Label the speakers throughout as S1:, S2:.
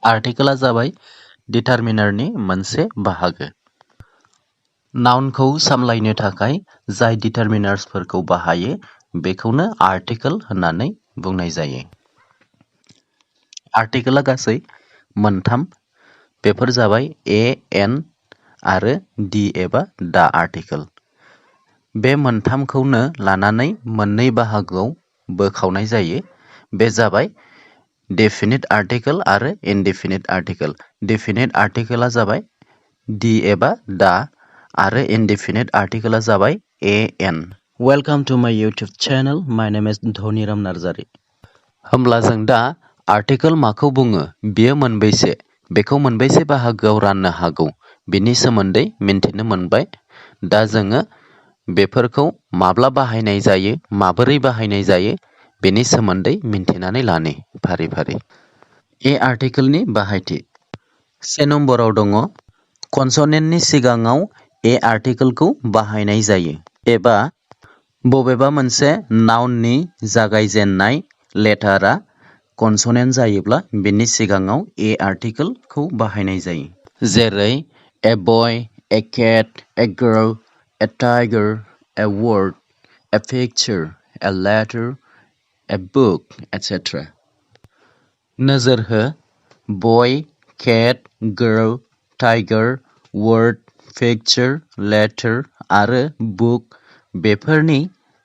S1: आर्टिकेला जाबाय डिटारमिनारनि मोनसे बाहागो। नाउनखौ सामलायनो थाखाय जाय डिटारमिनार्सफोरखौ बाहायो बेखौनो आर्टिकेल होननानै बुंनाय जायो। आर्टिकेला गासै मोनथाम। बेफोर जाबाय ए, एन आरो दि एबा दा आर्टिकेल। बे मोनथामखौनो लानानै मोननै बाहागोआव बोखावनाय जायो। बे जाबाय डेफिनिट आर्टिकेल आरो इनडेफिनिट आर्टिकेल। डेफिनिट आर्टिकेला जाबाय दि एबा दा आरो इनडेफिनिट आर्टिकेला जाबाय ए, एन। वेलकाम टु माय इउटिउब चेनेल। माय नेम इज धनी नार्जारी। होमब्ला जों दा आर्टिकेल माखौ बुङो, बेयो मोनबैसे, बेखौ मोनबैसे बाहागोआव राननो हागौ, बेनि सोमोन्दै मिन्थिनो मोनबाय। दा जोङो बेफोरखौ माब्ला बाहायनाय जायो, माबोरै बाहायनाय जायो, बेनि सोमोन्दै मिन्थिनानै लानि फारि फारि। ए आर्टिकेलनि बाहायथि। 1 नम्बराव दङ कनसनेन्टनि सिगाङाव ए आर्टिकेलखौ बाहायनाय जायो एबा बबेबा मोनसे नाउननि जागायजेननाय लेटारआ कनसनेन्ट जायोब्ला बेनि सिगाङाव ए आर्टिकेलखौ बाहायनाय जायो। जेरै a boy, a cat, a girl, a tiger, a word, a picture, a letter, a book, etc. नोजोर हो, boy, cat, girl, tiger, word, picture, letter आरो बुक बेफोरनि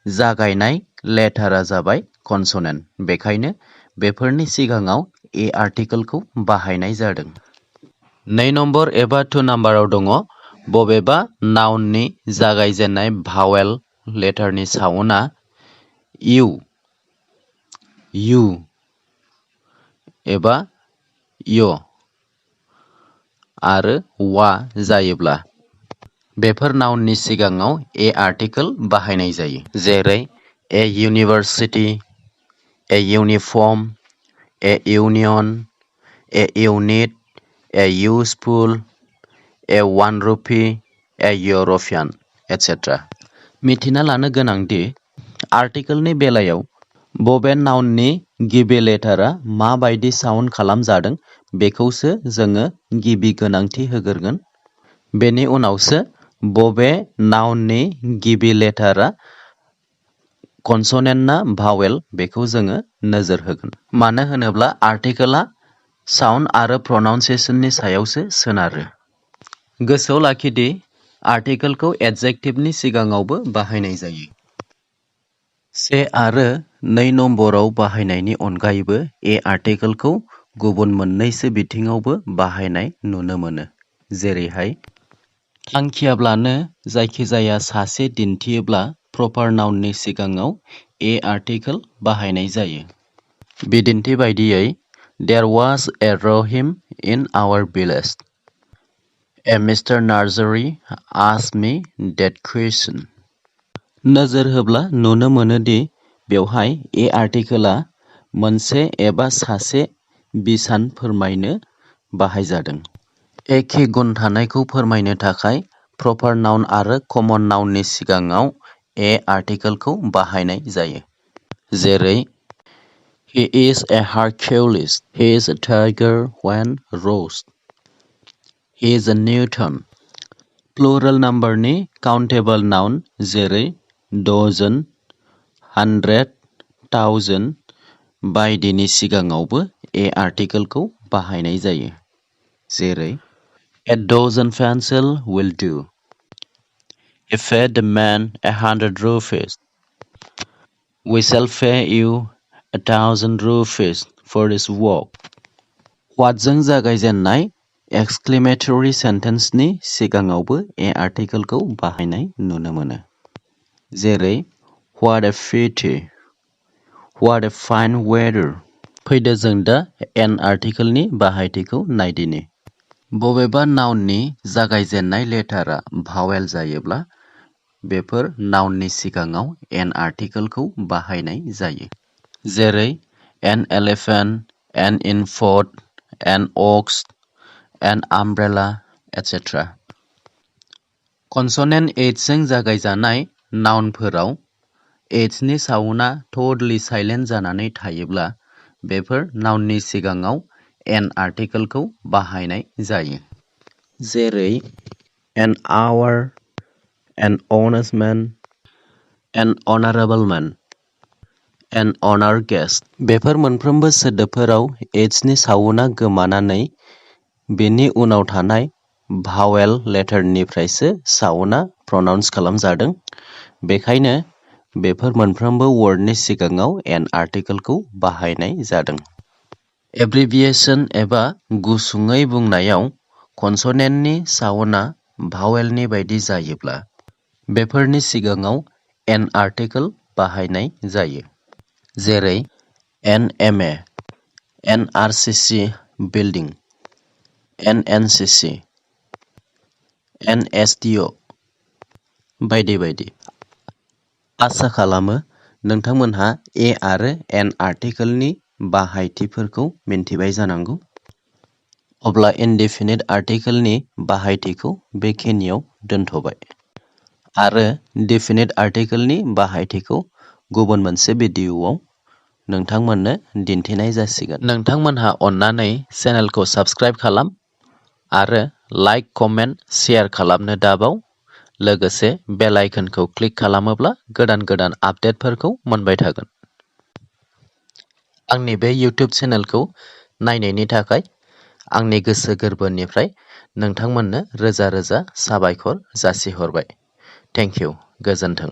S1: जागायनाय लेटारआ जाबाय कनसनेन्ट। बेखायनो बेफोरनि सिगाङाव ए आर्टिकेलखौ बाहायनाय जादों। 2 नम्बर एबा 2 नाम्बाराव दङ बबेबा नाउननि जागायजेननाय भावेल लेटारनि साउन्डआ इउ, यु एबा य आरो वा जायोब्ला बेफोर नाउननि सिगाङाव ए आर्टिकेल बाहायनाय जायो। जेरै ए इउनिभार्सिटि, ए इउनिफर्म, ए इउनियन, ए इउनिट, ए इउजफुल, ए 1 रुपी, ए इउर'पियान, etc. मिथिना लानो गोनांदि आर्टिकेलनि बेलायाव बबे नाउननि गिबि लेटारआ माबायदि साउन्ड खालामजादों बेखौसो जोङो गिबि गोनांथि होग्रोगोन। बेनि उनावसो बबे नाउननि गिबि लेटारआ कनसनेन्ट ना भावेल बेखौ जोङो नोजोर होगोन। मानो होनोब्ला आर्टिकेला साउन्ड आरो प्रनाउन्सिएसननि सायावसो सोनारो। गोसोआव लाखिदि आर्टिकेलखौ एडजेक्टिभनि सिगाङावबो बाहायनाय जायो। 1 आरो 2 नम्बराव बाहायनायनि अनगायैबो ए आर्टिकेलखौ गुबुन मोननैसो बिथिङावबो बाहायनाय नुनो मोनो। जेरैहाय थांखियाब्लानो जायखिजाया सासे दिन्थियोब्ला प्रपार नाउननि सिगाङाव ए आर्टिकेल बाहायनाय जायो। बिदिन्थि बायदियै There was a Rohim in our village. A Mr. Narzary asked me that question. नोजोर होब्ला नुनो मोनोदि बेवहाय ए आर्टिकेला मोनसे एबा सासे बिसान फोरमायनो बाहायजादों। एखे गुन थानायखौ फोरमायनो थाखाय प्रपार नाउन आरो कमन नाउननि सिगाङाव ए आर्टिकेलखौ बाहायनाय जायो। जेरै He is a Hercules. He is a tiger when roused. He is a Newton. प्लुरेल नाम्बारनि काउन्टेबल नाउन जेरै डजन, 100, 1000 बायदिनि सिगाङावबो ए आर्टिकेलखौ बाहायनाय जायो। जेरै A dozen pencil will do. He paid the man 100 rupees. We shall pay you 1000 rupees for this work. Whatजों जागायजेननाय एक्सक्लेमेटरि सेन्टेन्सनि सिगाङावबो ए आर्टिकेलखौ बाहायनाय नुनो मोनो। जेरै What a pity. What a fine weather. फैदो जों दा एन आर्टिकेलनि बाहायथिखौ नायदिनि। बबेबा नाउननि जागायजेननाय लेटारआ भावेल जायोब्ला बेफोर नाउननि सिगाङाव एन आर्टिकेलखौ बाहायनाय जायो। जेरै एन एलिफेन्ट, एन इनफन्ट, एन अक्स, एन आमब्रेला, etc. कनसनेन्ट एचजों जागायजानाय नाउनफोराव एचनि साउन्डआ टटली साइलेन्ट जानानै थायोब्ला बेफोर नाउननि सिगाङाव एन आर्टिकेलखौ बाहायनाय जायो। जेरै an hour, an honest man, an honorable man, an honored guest। बेफोर मोनफ्रोमबो सोदोबफोराव एचनि साउन्डआ गोमानानै बेनि उनाव थानाय भावेल लेटारनिफ्रायसो साउन्डआ प्रनाउन्स खालामजादों। बेखायनो बेफोर मोनफ्रोमबो वर्डनि सिगाङाव एन आर्टिकेलखौ बाहायनाय जादों। एब्रिभिएशन एबा गुसुङै बुंनायाव कनसनेन्टनि साउन्डआ भावेलनि बायदि जायोब्ला बेफोरनि सिगाङाव एन आर्टिकेल बाहायनाय जायो। जेरै एन.एम.ए, एन.आर.सि.सि बिल्डिं, एन.एन.सि.सि, एन.एस.टि.अ बायदि बायदि। आसा खालामो नोंथांमोनहा ए आरो एन आर्टिकेलनि बाहायथिफोरखौ मिन्थिबाय जानांगौ। अब्ला इनडेफिनिट आर्टिकेलनि बाहायथिखौ बेखिनियाव दोनथ'बाय आरो डेफिनिट आर्टिकेलनि बाहायथिखौ गुबुन मोनसे भिडिअआव नोंथांमोननो दिन्थिनाय जासिगोन। नोंथांमोनहा अन्नानै चेनेलखौ साबस्क्राइब खालाम आरो लाइक, कमेन्ट, शेयार खालामनो दाबाव। लोगोसे बेल आइकनखौ क्लिक खालामोब्ला गोदान गोदान आपडेटफोरखौ मोनबाय थागोन। आंनि बे इउटिउब चेनेलखौ नायनायनि थाखाय आंनि गोसो गोरबोनिफ्राय नोंथांमोननो रोजा रोजा साबायखर जासिहरबाय। Thank you. गोजोन्थों।